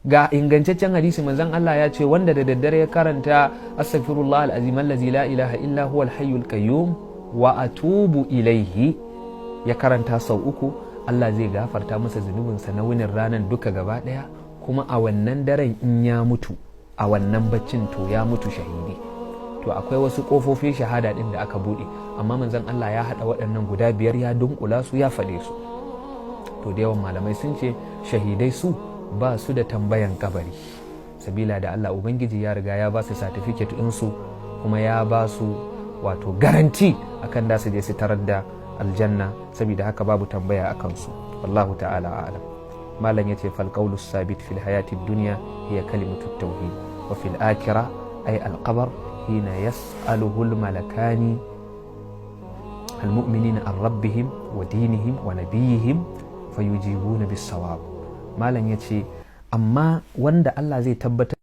Ga ingantaccen hadisi, manzon Allah ya ce wanda da daddare ya karanta "Astaghfirullah al-azim allazi la ilaha illa huwa al-hayyul qayyum wa atubu ilaihi", ya karanta sau uku, Allah zai gafarta masa zunubinsa na wunin ranar duka gaba daya. Kuma a wannan daren in ya mutu a wannan baccin, to ya mutu shahidi. To akwai wasu kofofin shahada din da aka bude, amma manzon Allah ya hada waɗannan guda biyar, ya dunkula su, ya faɗe su. To da yawan malamai sun ce shahidai su ba su da tambayan kabari, sabila da Allah Ubangiji ya riga ya ba su certificate ɗinsu, kuma ya ba su wato guarantee akan da su je su tarar da aljanna. Saboda haka babu tambaya a kansu. Wallahu ta'ala a'lam. Malam yace: "Fal qawlu sabit fil hayati dunya hiya kalimatu tauhid, wa fil akhirah, ay al qabr, hina yas'aluhu al malakani المؤمنين عن ربهم ودينهم ونبيهم فيجيبون بالصواب." Malam yace amma wanda Allah zai tabbatar